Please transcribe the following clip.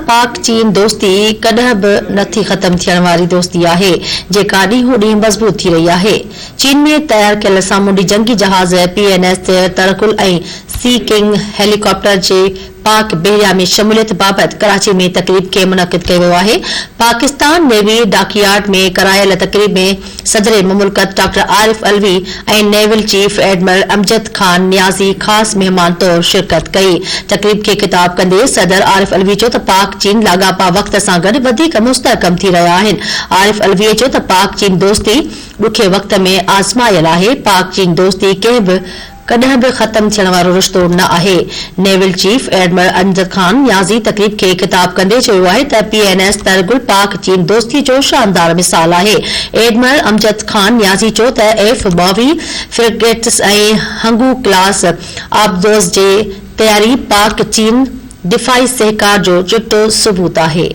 پاڪ چين دوستي ڪڏهن به نه ٿي ختم ٿيڻ واري دوستي آهي، جيڪا ڏينهون ڏينهن مضبوط ٿي رهي آهي. چين ۾ تيار ڪيل سامونڊي جنگي جهاز P N S Targul ۽ Sea King helicopter جي پاڪ بحريه ۾ شموليت بابت ڪراچي ۾ تقريب کي منعقد ڪيو ويو آهي. پاڪستان نيوي ڊاڪيارڊ ۾ ڪرايل تقريب ۾ صدر مملڪت doctor Arif Alvi ۽ naval chief admiral Amjad Khan Niazi خاص مهمان طور شرڪت ڪئي. تقريب کي خطاب ڪندي صدر عارف علوي چيو ته پاڪ چين لاڳاپا وقت سان گڏ وڌيڪ مستحڪم ٿي رهيا آهن. عارف علوي چيو ته پاڪ چين دوستي ڏکي وقت ۾ آزمايل آهي، پاڪ چين دوستي ڪنهن به ڪڏهن به ختم ٿيڻ وارو رشتو نه آهي. Naval chief admiral Amjad Khan Niazi تقريب کي خطاب ڪندي چيو آهي ته پي اين ايس ترگل پاڪ چين دوستي جو شاندار مثال آهي. ايڊمرل امجد خان نيازي چيو ته ايف 22 فرگيٽس ۽ هنگو ڪلاس آبدوز جي تياري پاڪ چين دفاعي سهڪار جو چٽو ثبوت آهي.